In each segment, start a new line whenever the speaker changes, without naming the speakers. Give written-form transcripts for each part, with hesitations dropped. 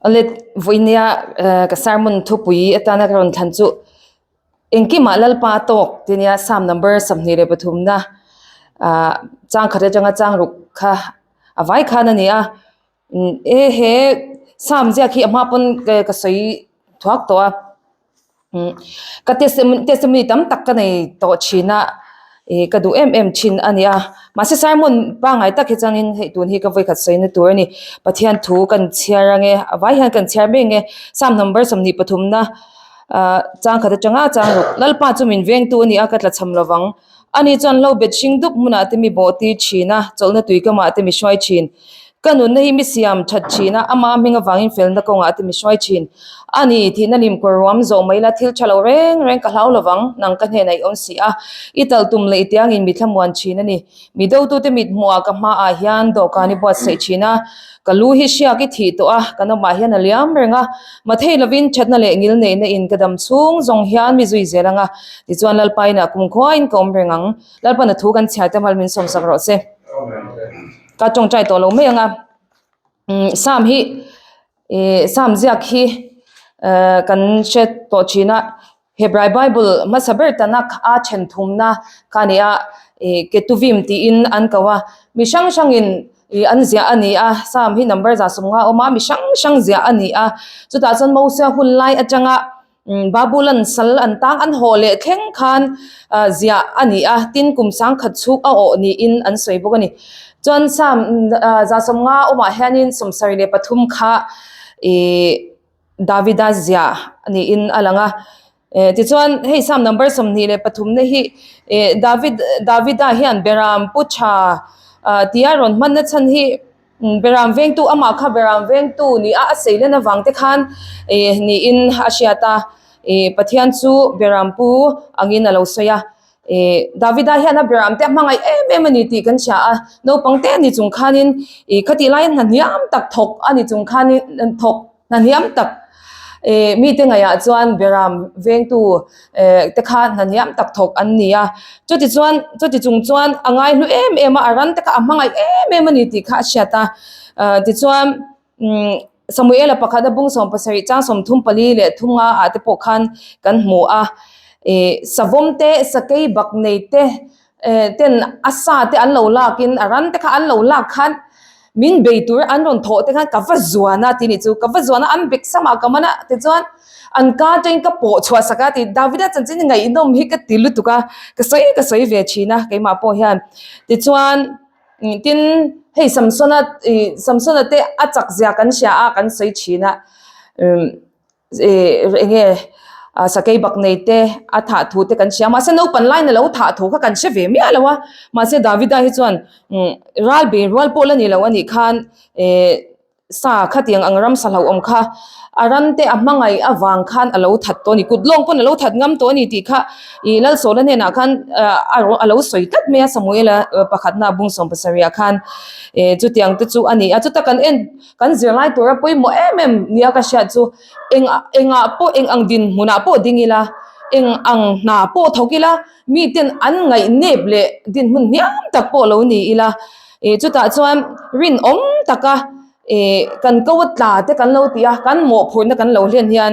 Awle vawinia ka sermon thupui atana ka rawn thlan chu engkimah Lalpa a tawk tih ania Psalm number 23 na ah chang khat atanga chang ruk kha a vai khan a ni a e he Psalm ziak hi a hma pawn ka sawi thuak tawh a. Ka testimony tam tak ka nei tawh thin a, ih ka duh em em thin a ni a. Mahse sermon pangngai tak hi chuangin hei tun hi ka vawikhat sawina tur a ni. Pathian thu kan chhiar ange, a vai hian kan chhiar mek nge. Psalm number 23 na ah chang khat atanga chang ruk, Lalpa chu min vengtu a ni a, ka tlachham lovang. Ani chuan hlo bet hring dup hmunah te mi bawh tir thin a, chawlhna tui kamah te mi hruai thin. Ka nunna hi mi siam that thin a, ama hming avangin felna kawngah te mi hruai thin. Ani, thihna lim kawr ruam zawh mai la, thil tha lo reng reng ka hlau lovang, nang ka hnenah i awm si a, i tal tum leh i tiangin mi thlamuan thin a ni. Mi dotute mit hmuhah ka hmaah hian dawhkan i buatsaih thin a, ka lu hi hriak i thih tawh a, ka nawmah hian a liam reng a, mathei lovin thatna leh ngil neihna in ka dam chhung zawng hian mi zui zel ang a, tichuan Lalpa inah kumkhuain ka awm reng ang. Lalpa na thu kan chhiar te hmal min sawmsak rawh se. Ka tawngtai tawh lo mai ang a, Psalm hi Ih Psalm ziak hi eh kan hre tawh thin a, Hebrai Bible hmasa ber Tanakh a then thumna kha a ni a, ih Ketuvim tiin an ko a, mi hrang hrangin ih an ziah a ni a, Psalm hi number 150 a awm a, mi hrang hrang ziah a ni a, chutah chuan Mosia hun lai atanga Babulan sal an tang an haw leh thleng khan ziah a ni a, tin kum sangkhat chhuk a awh niin an sawi bawk a ni. Chuan Psalm 150 awmah hianin 73 kha ih Davida ziah niin a lang a. Tichuan hei Psalm number 23 na hi ih David Davida hian Beram pu tha tia rawn hmanna chhan hi Beram vengtu amah kha beram vengtu ni a a seilen avang te khan ih niin a hriat a, ih Pathian chu beram pu angin a lo sawi a, ih Davida hian a beram te a hmangaih em em a ni tih kan hria a, naupang te a ni chung khanin ih khatih laiin hna hniam tak thawk a ni chung khanin thawk. Hna hniam tak eh mite ngaihah chuan beram vengtu eh te kha hna hniam tak thawk an ni a, chuti chuan chuti chung chuan a ngaihlu em em a, a ran te kha a hmangaih em em a ni tih kha a hriat a, ah tichuan umm Samuela pakhat a bung 17 chang 34 leh 35 ah te pawh khan kan hmu a, eh savawm te sakei bak nei te Eh ten a sa te an lo lak in a ran te kha an lo lak khan min bei tur an rawn thawh te khan ka va zuan a tih nih chu ka va zuan a an bek samah ka man a tichuan an ka atangin ka pawh chhuah sak a tih Davida chanchin ngaihnawm hi ka ti lutuk a ka sawi ka sawi ve thin a keimah pawh hian tichuan tin hei Samsona ih Samsona te a chak zia kan hria a kan sawi thin a umm. Ih eng nge ah sakei bak nei te a thah thu te kan hria mahse naupan lain a lo thah thu kha kan hre ve miah lo a mahse Davida hi chuan umm ral bei rual pawh la ni lo a nih khan ih sa khatiang ang ramsa hlauhawm kha a ran te a hmangaih avang khan a lo that tawh a ni kut lawng pawn a lo that ngam tawh a ni tih kha ih Lalsawla hnenah khan ah a lo sawi tlat mai a Samuela pakhatna bung 17 ah khan ih chutiang te chu a ni a chuta kan en. Kan zirlai tura pawimawh em em nia ka hriat chu eng engah pawh eng ang dinhmunah pawh ding ila, eng ang hna pawh thawk ila, miten an ngaihnep leh dinhmun hniam tak pawh lo ni ila. Ih chutah chuan rinawm taka ih kan ko a tla te kan lo tih a, kan mawhphurhna kan lo hlen hian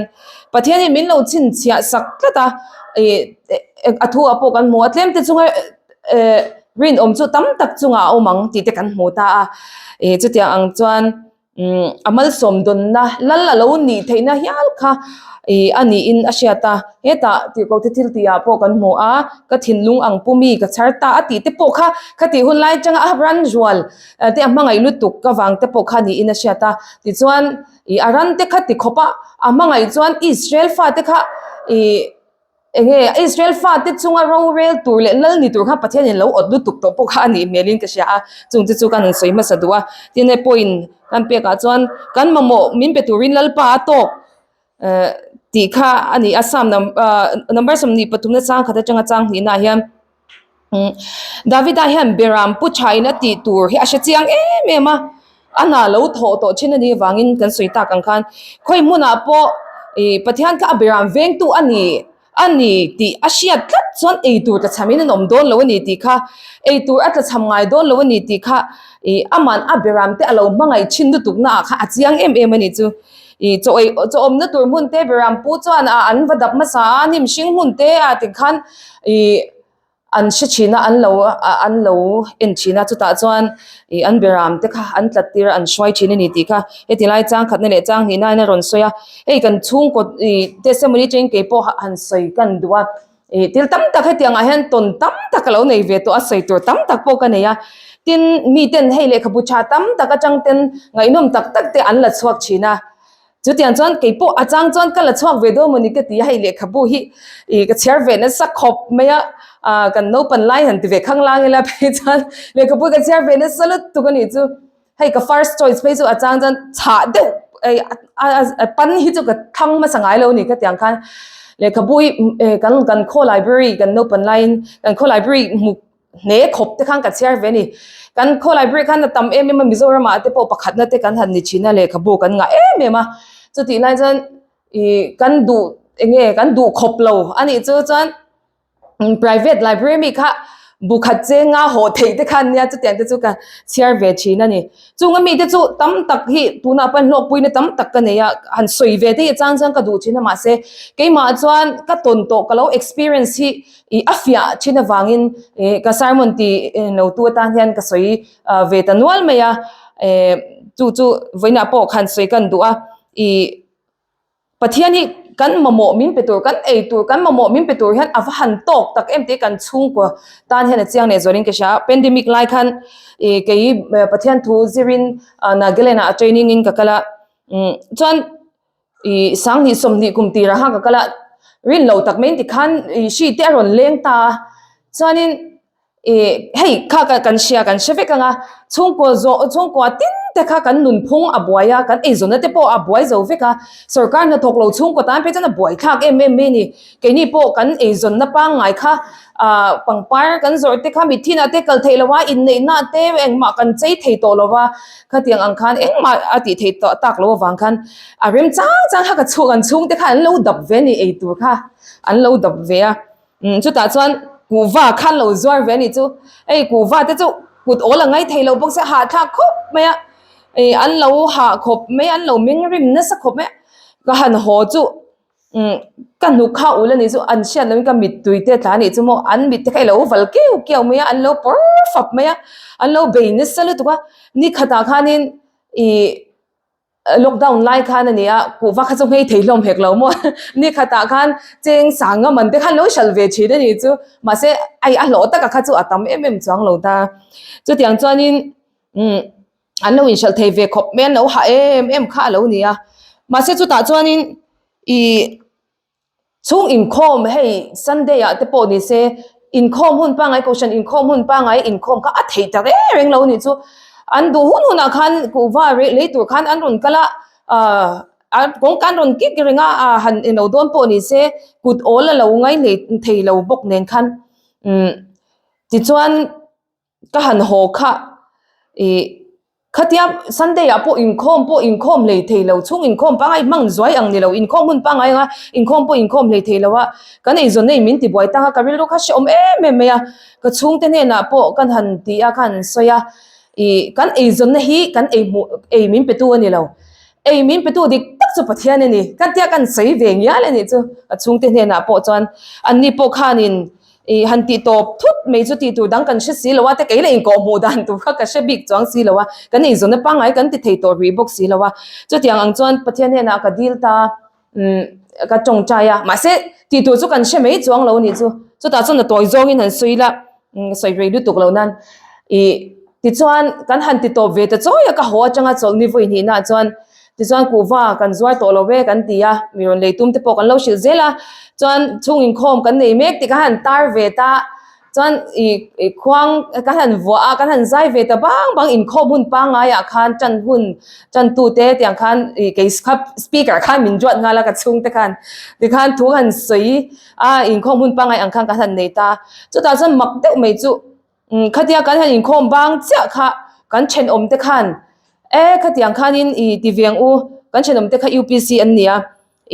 Pathian hi min lo chhinchhiah sak tlat a, ih a thu ah pawh kan hmu a, tlem te chunga eh rinawm chu tam tak chungah a awm ang tih te kan hmu ta a, ih chutiang ang chuan umm a malsawm dawnna lal a lo nih theihna hial kha ih a niin a hriat a, hetah tirhkoh te thil tih ah pawh kan hmu a, ka thinlung ang pu mi ka chhar ta a tih te pawh kha khatih hun lai atanga a ran rual te a hmangaih lutuk avang te pawh kha niin a hriat a, tichuan ih a ran te kha ti khawp a, a hmangaih chuan Israel fate kha ih. Eng nge Israel fate chunga rorel tur leh lal ni tur kha Pathianin lo awt lutuk tawh pawh kha a nih hmelin ka hria a, chung te chu kan han sawi hmasa duh a. Tin hei pawhin kan pekah chuan kan mamawh min pe turin Lalpa a tawk eh tih kha a ni a, Psalm number 23 na chang khat atanga chang hnihnaah hian. Davida hian Beram pu thain a tih tur hi a hre chiang em em a, a hna lo thawh tawh thin a nih avangin kan sawi tak ang khan khawi hmunah pawh ih Pathian kha a Beram vengtu a ni a ni tih a hriat tlat chuan ei tur tlachhamin an awm dawn lo a ni tih kha, ei tur a tlachham ngai dawn lo a ni tih kha ih aman a Beram te a lo hmangaih thin lutuk naah kha a chiang em em a ni chu. Ih chaw ei chaw awmna tur hmun te beram pu chuan ah an va dap hmasa a hnim hring hmun te ah tikhan ih an hre thin a an lo an lo en thin a chutah chuan ih an beram te kha an tlat tir a an hruai thin a ni tih kha heti lai chang khatna leh chang hnihna in a rawn sawi a hei kan chhungkaw ih testimony atangin keipawh han sawi kan duh a. Ih thil tam tak hetiang ah hian tawn tam tak ka lo nei ve tawh a sawi tur tam tak pawh ka nei a tin miten hei lehkhabu tha tam tak atang ten ngaihnawm tak tak te an la chhuak thin a chutiang chuan kei pawh a chang chuan ka la chhuak ve dawn mawni ka ti a hei lehkhabu hi ih ka chhiar ve nasa khawp mai a ah kan naupan lai han ti ve khang lang ila phei chuan lehkhabu hi ka chhiar ve nasa lutuk a nih chu. Hei ka first choice phei chu a chang chuan chhah deuh a pan hi chu ka thlang hmasa ngai lo a ni ka tiang khan lehkhabu hi kan kan khaw library kan naupan laiin kan khaw library hmu hne khawp te khan ka chhiar ve a ni kan khaw library khan a tam em em a Mizoram ah te pawh pakhatna te kan han ni thin a lehkhabu kan ngah em em a chutih lai chuan ih kan duh eng nge kan duh khawp lo a nih chu chuan. Private library mi kha bu khat chenga haw theih te khan nia chutiang te chu ka chhiar ve thin a ni. Chung a mite chu tam tak hi tunah pawh hlawkpuina tam tak ka nei a, han sawi ve te hi a chang chuan ka duh thin a mahse keimah chuan ka tawn tawh ka lo experience hi ih a fiah thin avangin ih ka sermon tih lo tu atan hian ka sawi ve ta nual mai a eh chu chu vawiinah pawh khan sawi kan duh a ih. Pathian hi kan mamawh min pe tur, kan ei tur, kan mamawh min pe tur hian a va han tawk tak em tih kan chhungkua tan hian a chiang leh zualin ka hria. Pandemic lai khan ih kei Pathian thu zirin Nagaland ah training in ka kal a, chuan ih sanghnih sawmhnih kum tirah khan ka kal a, rin lo tak mai in tikhan ih hri te a rawn leng ta a, chuanin Ih hei kha ka kan hria kan hre vek ang a, chhungkaw zawh chhungkua tin te kha kan nunphung a buai a, kan eizawnna te pawh a buai zo vek a, sorkar hnathawk lo chhungkaw tan phei chuan a buai thlak em em mai a ni. Keini pawh kan eizawnna pangngai kha ah pangpar kan zawrh te kha mithinah te kal theih lo a, inneihna te engmah kan chei thei tawh lo va, khatiang ang khan engmah a tih theih tawh tak loh avang khan a rem chang chang kha ka chhung kan chhungte kha an lo dap ve a ni eitur kha an lo dap ve a. Umm chutah chuan kuhva khan lo zuar ve a nih chu hei kuhva te chu kut awl a ngai thei lo bawk se hahthlak khawp mai a ih an lo hah khawp mai a an lo meng rim nasa khawp mai a ka han haw chu umm ka hnuk kha ul a nih chu an hriat loin ka mittui te a tla a nih chu maw an mit te kha i lo val kiau kiau mai a an lo pawr fap mai a an lo bei nasa lutuk a ni khatah khanin ih. Lockdown lai khan a ni a, kuhva kha chu nghei thei hlawm hek lo maw? Ni khatah khan cheng sanga man te khan lo hralh ve thin a ni chu. Mahse ai a hlawh taka kha chu a tam em em chuang lo ta. Chutiang chuanin umm an lo inhralh thei ve khawp mai a, an lo hah em em kha a lo ni a. Mahse chutah chuanin ih. Chhung inkhawm hei Sunday ah te pawh ni se inkhawm hun pangngai kohhran inkhawm hun pangngai inkhawm kha a theih ta reng reng lo nih chu an duh hun hunah khan kuhva reh lei tur khan an rawn kal a ah kawngka an rawn kik reng a ah han ilo dawn pawh ni se kut awl a lo ngai hlei thei lo bawk nen khan umm tichuan ka han haw kha ih khatia Sunday ah pawh inkhawm pawh inkhawm hlei thei lo chhung inkhawm pangngai hmang zuai ang ni lo inkhawm hun pangngai anga inkhawm pawh inkhawm hlei thei lo a kan eizawn nei min tibuai tang a ka rilru kha hrehawm em em mai a ka chhungte hnenah pawh kan han ti a ka han sawi a ih kan eizawnna hi kan ei hmuh ei min pe tu a ni lo ei min pe tu dik tak chu Pathian a ni ka tia kan sawi ve ngial a nih chu ka chhungte hnenah pawh chuan anni pawh khanin Ih han tih tawp thut mai chu tih tur dang kan hre si lo a, te kei leh inkawh hmuh dan tur kha ka hre bik chuang si lo a, kan eizawnna pangngai kan ti thei tawh rih bawk si lo a. Chutiang ang chuan Pathian hnenah ka dil ta, umm ka tawngtai a, mahse tih tur chu kan hre mai chuang lo nih chu. Chutah chuan a tawi zawngin han sawi la, umm sawi rei lutuk lo nan. Ih tichuan kan han ti tawp ve ta chawi a, ka haw atanga chawlhni vawi hnihnaah chuan Tichuan kuhva kan zuar tawh lo ve kan ti a, mi rawn lei tum te pawh kan lo hrilh zel a, chuan chhung inkhawm kan nei mek tih ka han tar ve ta, chuan ih ih khuang kan han vuah a, kan han zai ve ta bang bang inkhawm hun pangngai ah khan tan hun tan tu te tiang khan ih kei kha speaker khan min ruat nghal a ka chhung te khan tikhan thu han sawi a inkhawm hun pangngai ang khan kan han nei ta, chutah chuan mak deuh mai chu. Umm khatia kan han inkhawm bang chiah kha kan thenawm te khan e khatiang khanin ih ti veng u kan thenawm te kha UPC an nia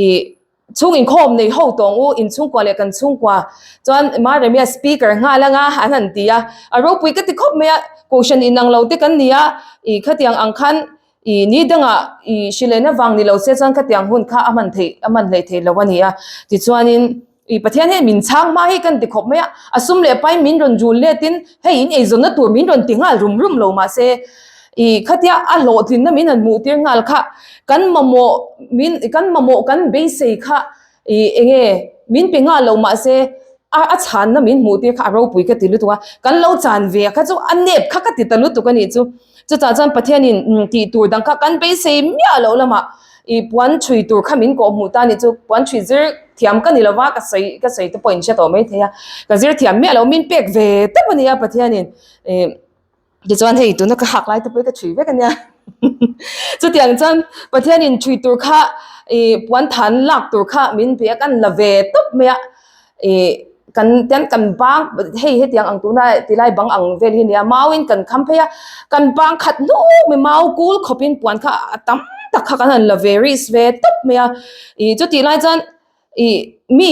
ih chhung inkhawm nei ho tawng u inchhungkua leh kan chhungkua chuan Maremia speaker nghal anga an han ti a a ropui ka ti khawp mai a kohhran inang lo te kan nia ih khatiang ang khan. I ni dangah i hrilehna vang ni lo se chuan khatiang hun kha a hman theih a hman hleih theih lo a ni a. Tichuanin i Pathian hian min chhang hma hi kan ti khawp mai a, a sum leh pai min rawn rul letin hei in eizawnna tur min rawn ti nghal rum rum lo mahse i khatia a hlawhtlinna min han hmuh tir nghal kha kan mamawh min kan mamawh kan beisei kha I enge min pe nghal lo mahse a a chhanna min hmuh tir kha a ropui ka ti lutuk a, kan lo chan ve kha chu a nep kha ka ti ta lutuk a nih chu. Chutah chuan Pathianin tih tur dang kha kan beisei miah loh lamah i puan chhui tur kha min kawh hmuh ta a nih chu, puan chhui zir thiam ka ni lova ka sawi ka sawi te pawh in hre tawh maithei a, ka zir thiam miah loh min pek ve tawp a nia Pathianin i. Tichuan hei tuna ka hak lai te pawh hi ka chhui vek a nia. Chutiang chuan Pathianin chhui tur kha ih puan than lak tur kha min pe a, kan la ve tawp mai a. Ih kan tian kan bang hei hetiang ang tuna tilai bang ang vel hi a nia, mauin kan kham phei a, kan bang khat hnuk mai mau kul khawpin puan kha a tam tak kha kan han la ve risk ve tawp mai a. Ih chutih lai chuan Ih mi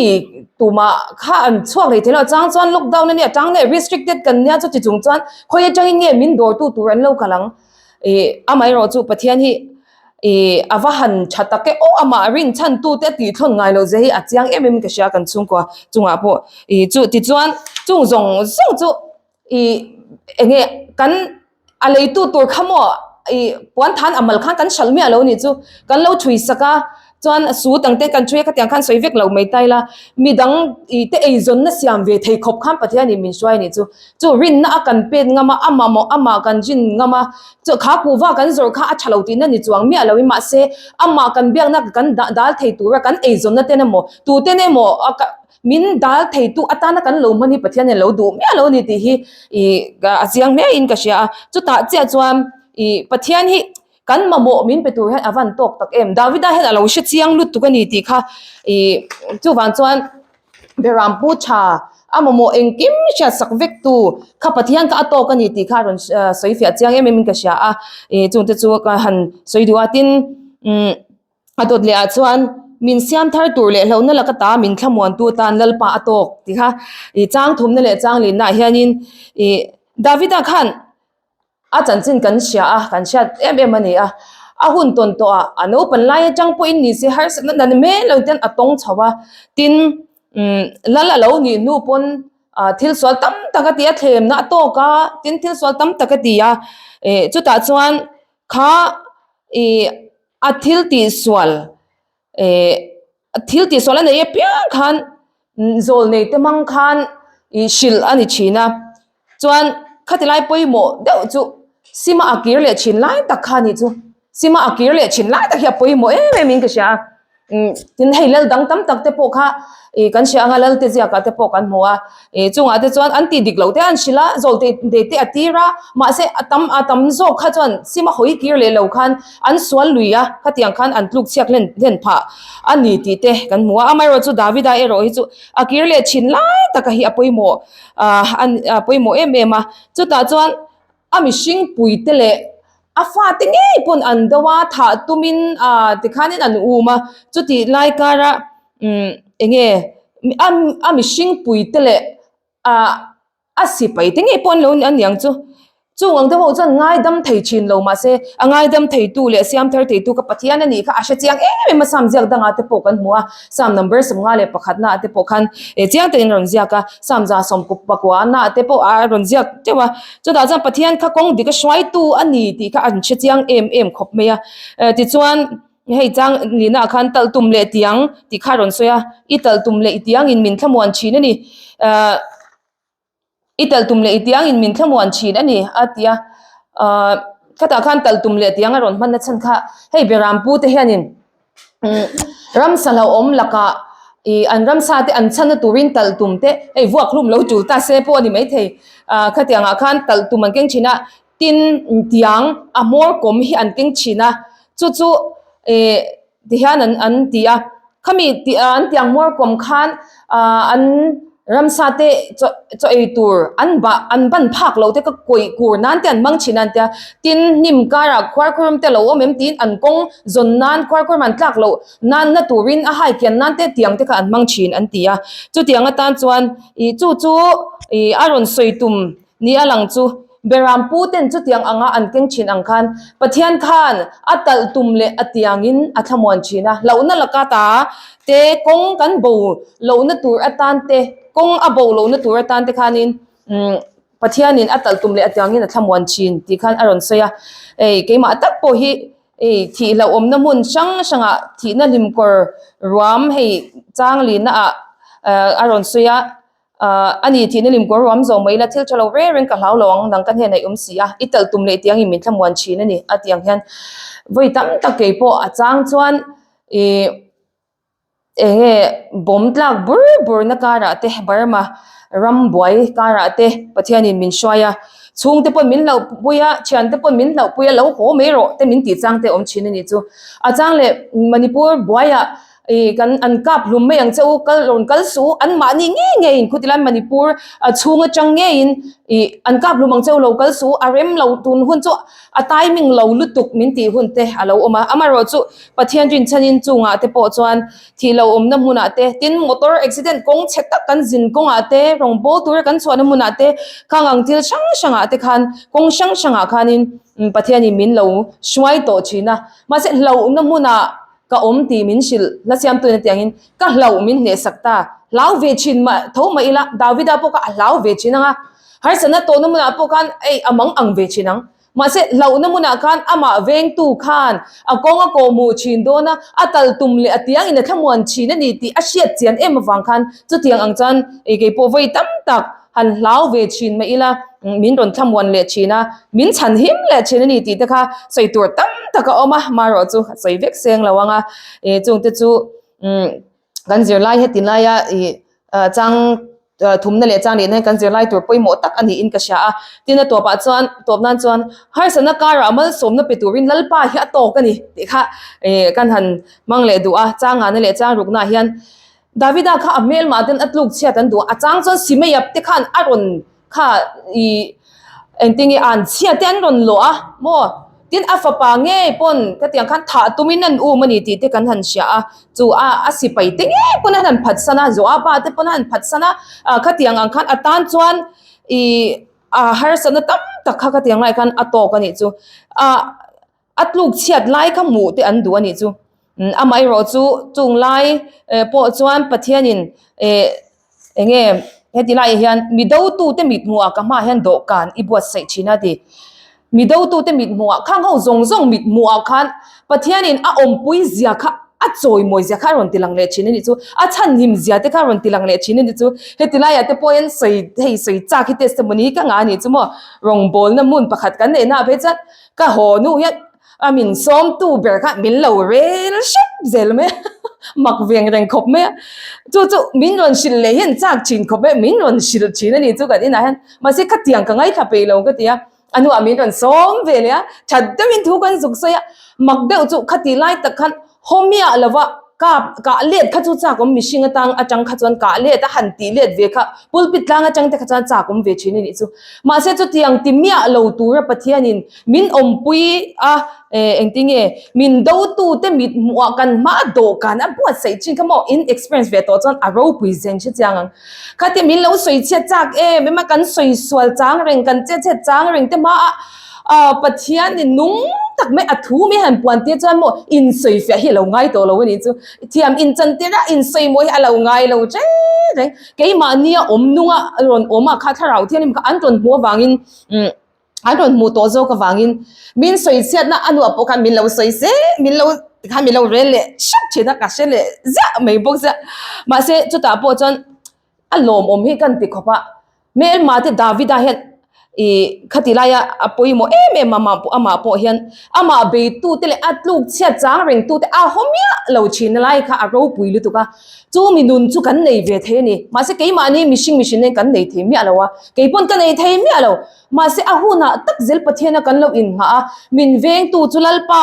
tumah kha an chhuak leh thei lo chang chuan lockdown a nia chang leh restricted kan nia chuti chung chuan khawi atangin nge min dawrtu tur an lo kal ang ih amaherawh chu Pathian hi ih a va han tha tak e aw amah rinchhan tute a tih thlawn ngai loh zia hi a chiang em em in ka hria kan chhungkua chungah pawh ih chu tichuan chung zawng zawng chu ih eng nge kan a leitu tur kha maw ih puan than a mal khan kan hralh miah lo nih chu kan lo thui sak a chuan sut ang te kan thui a khatiang khan sawi vek lo mai ta ila midang ih te eizawnna siam ve thei khawp khan Pathian in min hruai nih chu chu rinna a kan pet ngam a amah maw amah kan rin ngam a chu kha kuhva kan zawrh kha a tha lo tihna ni chuang miah lo in mahse amah kan biakna kan dah dal thei tura kan eizawnna ten emaw tuten emaw a ka Min dal theitu atana kan lo hman hi Pathian hian lo duh miah lo a ni tih hi ih a chiang hle in ka hria a. Chutah chiah chuan ih Pathian hi kan mamawh min pe tur hian a van tawk tak em. Davida hian a lo hre chiang lutuk a ni tih kha ih chuvang chuan Berampu tha a mamawh engkim hriat sak vek tu kha Pathian kha a tawk a ni tih kha a rawn sawi fiah chiang em em in ka hria a. Ih chungte chu ka han sawi duh a tin umm. A dawt leh ah chuan min siam thar tur leh hlauhna laka ta min thlamuantu atan Lalpa a tawk tih kha ih chang thumna leh chang linna ah hianin ih Davida khan a chanchin kan hria a, kan hriat em em a ni a, a hun tawn tawh ah a naupan lai atang pawhin ni se harsatna na ni mai lo ten a tawng chho a, tin umm Lal a lo nih hnu pawn ah thil sual tam tak a ti a, thlemna a tawk a, tin thil sual tam tak a ti a, ih chutah chuan kha ih. A thil tihsual eh thil tihsual a nei apiang khan zawl nei te hmang khan ih hrilh a ni thin a chuan khati lai pawimawh deuh chu sima a kir leh thin lai tak kha a nih chu sima a kir leh thin lai tak hi a pawimawh em em in ka hria a umm tin hei lal dang tam tak te pawh kha ih kan hria anga lal te ziakah te pawh kan hmu a. Ih chungah te chuan an tih dik loh te an hrilh a, zawl te te te a tir a, mahse a tam a tam zawk kha chuan sima hawi kir leh lo khan an sual lui a, khatiang khan an tluk chhiak hlen hlen phah a ni tih te kan hmu a. Amaherawhchu Davida erawh hi chu a kir leh thin lai taka hi a pawimawh ah a pawimawh em em a, chutah chuan a mihring pui te leh a fate ngei pawn an do a, thah tumin ah tikhanin an um a, chutih lai kara umm eng nge a a mihring pui te leh ah a sipai te ngei pawh an lo a niang chu chung ang te ho chuan ngaidam thei thin lo mahse a ngaidam thei tu leh siam thar thei tu kha Pathian a nih kha a hre chiang em em a Psalm ziak dangah te pawh kan hmu a Psalm number 51 naah te pawh khan eh chiang takin a rawn ziak a Psalm 119 naah te pawh a rawn ziak teuh a chutah chuan Pathian kha kawng dik a hruaitu a ni tih kha an hre chiang em em khawp mai a tichuan Hei chang nihna ah khan talh tum leh tiang tih kha a rawn sawi a, i talh tum leh i tiangin min thlamuan thin a ni. Ahh i talh tum leh i tiangin min thlamuan thin a ni a ti a. Ahh khatah khan talh tum leh tiang a rawn hmanna chhan kha hei Berampu te hianin umm ramsa hlauhawm lakah ih an ramsa te an chhanna turin talh tum te hei vuak hlum lo tul ta se pawh a ni maithei. Ahh khatiangah khan talh tum an keng thin a, tin tiang a hmawr kawm hi an keng thin a. Chu chu eh ti hian an an ti a khami tih an tiang hmawr kawm khan ah an ramsa te chaw chaw ei tur an bah an ban phak loh te ka kawih kur nan te an hmang thin a an tia tin hnim karah khuarkhurum te a lo awm em tiin an kawng zawn nan khuarkhurum an tlak loh nan na turin a hai kian nan te tiang te kha an hmang thin an ti a chutiang atan chuan ih chu chu ih a rawn sawi tum ni a lang chu. Beram pu ten chutiang anga an keng thin ang khan Pathian khan a talh tum leh a tiangin a thlamuan thin a. Hlauhna laka ta te kawng kan bo lohna tur atan te, kawng a bo lohna tur atan te khanin Pathianin a talh tum leh a tiangin a thlamuan thin tih khan a rawn sawi a. Hei keimah tak pawh hi hei thih hlauhawmna hmun hrang hrangah thihna hlimkawr ruam hei chang lihna ah a rawn sawi a. Ahh a ni thihna lim kawr ruam zawh mai ila thil tha lo reng reng ka hlau lo ang nang ka hnenah i awm si a, i talh tum leh tiangin min thlamuan thin a ni a tih ang hian vawi tam tak kei pawh a chang chuan ih eng nge bawm tlak bur bur na karah te Burma ram buai karah te Pathianin min hruai a, chhungte pawn min hlauh pui a, thiante pawn min hlauh pui a lo haw mai rawh te min tih chang te a awm thin a nih chu. A chang leh Manipur buaiah Ih kan an kap hlum mai ang che u kal rawn kal suh u an mahni ngei ngeiin khuti lai Manipur a chhung atang ngeiin ih an kap hlum ang che u lo kal suh u a rem lo tun hun chu a timing lo lutuk min tih hun te a lo awm a amaherawh chu Pathian rinchhanin chungah te pawh chuan thih lo awmna hmunah te tin motor accident kawng chhe tak kan zin kawngah te rawngbawl tura kan chhuahna hmunah te khang ang thil hrang hrangah te khan kawng hrang hrangah khanin Pathianin min lo hruai tawh thin a mahse hlauhna hmunah Ka awm tih min hrilh hla siamtuin a tiangin ka hlauh min hnehsak ta. Hlau ve thin mah tho mah ila Davida pawh kha a hlau ve thin ang a, harsatna tawhna hmunah pawh khan ei a mang ang ve thin ang. Mahse hlauhna hmunah khan amah vengtu khan a kawng a kawhhmuh thin dawn a, a tal tum leh a tiangin a thlamuan thin a ni tih a hriat chian em avang khan chutiang ang chuan ei kei pawh vawi tam tak han hlau ve thin mah ila min rawn thlamuan leh thin a, min chhan him leh thin a ni tih te kha sawi tur tam tak a awm a, marawh chu a sawi vek seng lo ang a, ih chungte chu umm kan zirlai heti laia ih chang thumna leh chang lehna hi kan zirlai tur pawimawh tak a niin ka hria a, tin a tawpah chuan tawp nan chuan harsatna karah malsawmna pe turin Lalpa hi a tawk a ni tih kha ih kan han hmang leh duh a, changana leh chang ruknaah hian. Davida kha a hmelmah ten a tluk chhiat an duh a, a chang chuan Simeiap te khan a rawn kha ih engtin nge an chhia te an rawn lawh a maw tin a fapa ngei pawn khatiang khan thah tumin an um a ni tih te kan han hria a, chu a a sipai te ngei pawn an han phatsan a, Joaba te pawn an han phatsan a, ah khatiang ang khan a tan chuan ih a harsatna tam tak kha khatiang lai khan a tawk a nih chu ah. A tluk chhiat lai kha hmuh te an duh a nih chu. Amaherawh chu chung lai pawh chuan Pathianin eh eng nge heti laiah hian mi dotute mit hmuhah ka hmaah hian dawhkan i buatsaih thin a ti. Mi dotute mit hmuhah khang ho zawng zawng mit hmuhah khan Pathianin a awmpui zia kha a chawimawi zia kha a rawn ti lang leh thin a nih chu. A chhanhim zia te kha a rawn ti lang leh thin a nih chu. Heti laiah te pawh hian sawi hei sawi chak hi testimony ka ngah a nih chu maw. Rawngbawlna hmun pakhat kan neihna ah phei chuan Ka haw nu hian a min sawmtu ber kha min lo rel hrep zel mai a, mak veng reng khawp mai a. Chu chu min rawn hrilh leh hian chak thin khawp mai a, min rawn hrilh thin a ni chu kan inah hian. Mahse khatiang ka ngaithla peih lo ka ti a, a hnuah min rawn sawm ve leh a, that deuhin thu kan zuk sawi a, mak deuh chu khati lai tak khan haw miah lova kap kah let kha chu chak awm mihring atang atang kha chuan kah let a han tih let ve kha pulpit tlang atang te kha chuan chak awm ve thin a nih chu. Mahse chutiang ti miah lo tura Pathianin min awmpui a eh engtin nge min dotu te mit hmuhah kan hma dawhkan a buatsaih thin kha maw in experience ve tawh chuan a ropui zen hre chiang ang. Khatia min lo sawi chhiat chak em em a kan sawi sual chang reng kan che chhet chang reng te hmaah Ah Pathian in nung tak mai a thu mai han puan tir chuan maw in sawi fiah hi a lo ngai tawh lo a nih chu. Thiam in chan tir a in sawi mawi hi a lo ngai lo reng reng. Keimahnia awm nunga rawn awm a kha thlarau thianghlim kha an rawn hmuh avangin umm an rawn hmuh tawh zawk avangin min sawi chhiatna a hnuah pawh khan min lo sawi se min lo tikhan min lo rel leh hrep thin a ka hre leh ziah mai bawk sia. Mahse chutah pawh chuan a lawmawm hi kan ti khawp a. Hmelma te Davida hian ih khati laia a pawimawh em em a amah pawh amah pawh hian amah beitu te leh a tluk chhiat chang reng tu te a haw miah lo thin lai kha a ropui lutuk a chu mi nun chu kan nei ve thei a ni mahse keimahni mihring mihring nen kan nei thei miah lo a keipawn ka nei thei miah lo mahse a hunah tak zel Pathiana kan lo inngah a min vengtu chu Lalpa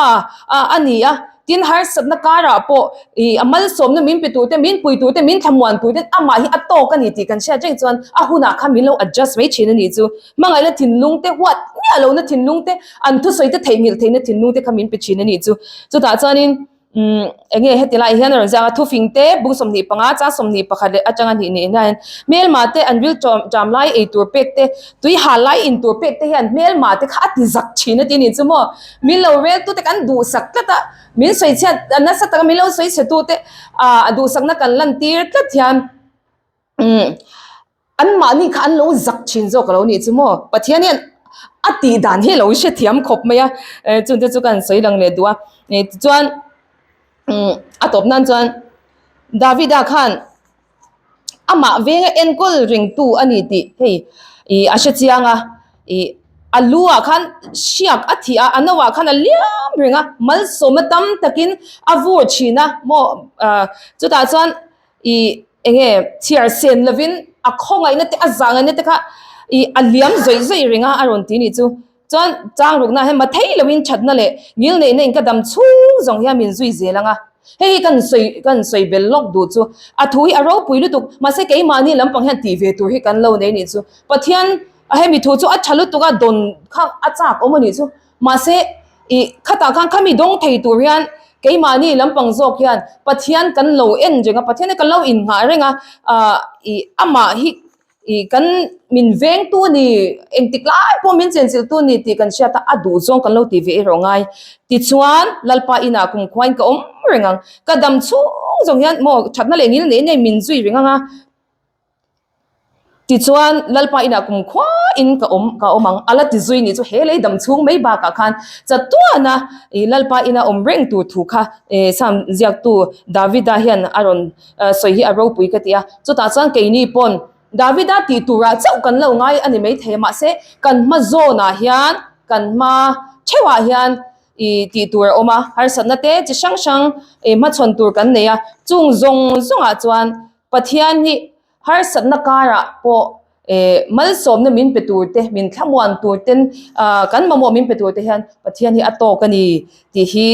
a ni a. Tin, harsatna karah pawh ih a malsawmna min pe turte, min pui turte, min thlamuan turten amah hi a tawk a ni tih kan hriat reng chuan a hunah khan min lo adjust mai thin a nih chu. Hmangaihna thinlung te, huat miah lohna thinlung te, an thusawi te theihnghilh theihna thinlung te kha min pe thin a nih chu. Chutah chuanin. Umm eng nge heti lai hian a rawn ziak a, thufing te bung 25 chang 21 leh atanga hnih niin hian hmelma te an ril ṭawm ṭam lai ei tur pek te tui hal lai in tur pek te hian hmelma te kha a ti zak thin a ti nih chu maw min lo rel tu te kan duhsak tlat a min sawi chhiat nasa taka min lo sawi chhe tu te ah duhsakna kan lan tir tlat hian umm An mahni kha an lo zak thin zawk a lo nih chu maw? Pathian hian a tih dan hi a lo hrethiam khawp mai a, chungte chu ka han sawi lang leh duh a. Tichuan a tawp nan chuan Davida khan amah venga enkawl ringtu a ni tih hei ih a hre chiang a, ih a lu ah khan hriak a thih a, a no ah khan a liam reng a, malsawmna tam takin a vur thin a maw chutah chuan Ih eng nge chhiar sen lovin a khawngaihna te a zahngaihna te kha ih a liam zawih zawih reng a a rawn ti nih chu. Chuan chang rukna hian mathei lovin thatna leh ngil neihna in ka dam chhung zawng hian min zui zel ang a. Hei hi kan sawi kan sawi bel lawk duh chu a thu hi a ropui lutuk mahse keimahni lampang hian tih ve tur hi kan lo nei nih chu. Pathian hemi thu chu a tha lutuk a dawn kha a chak awm a nih chu. Mahse, ih, khatah khan khami dawng thei tur hian keimahni lampang zawk hian Pathian kan lo en reng a, Pathian hi kan lo innghah reng a, ah, ih, amah hi, ih, kan min vengtu a ni, engtik lai pawh min chenchilhtu a ni tih kan hriat a, a duh zawng kan lo tih ve erawh ngai. Tichuan, Lalpa inah kumkhuain ka awm reng ang, ka dam chhung zawng hian maw thatna leh ngil nei nei min zui reng ang a. Tichuan, Lalpa inah kum khuain ka awm ka awm ang. A la ti zui nih chu he lei dam chhung mai bakah khan chatuana ih Lalpa ina awm reng tur thu kha eh Psalm ziaktu Davida hian a rawn sawi hi a ropui ka ti a. Chutah chuan keini pawn Davida tih turah chauh kan lo ngai a ni maithei a, mahse kan hma zawnah hian kan hma theuhah hian ih tih tur a awm a, harsatna te chi hrang hrang ih hmachhawn tur kan nei a, chung zawng zawngah chuan Pathian hi harsatna karah pawh eh malsawmna min pe tur te, min thlamuan tur ten ah kan mamawh min pe tur te hian Pathian hi a tawk a ni tih hi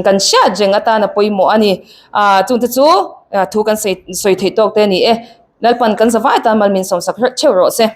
kan hriat reng atan a pawimawh a ni. Ah chungte chu thu kan sawi sawi theih tawk te a ni e. Lalpan kan zavai tan mal min sawmsak hreuh theuh rawh se.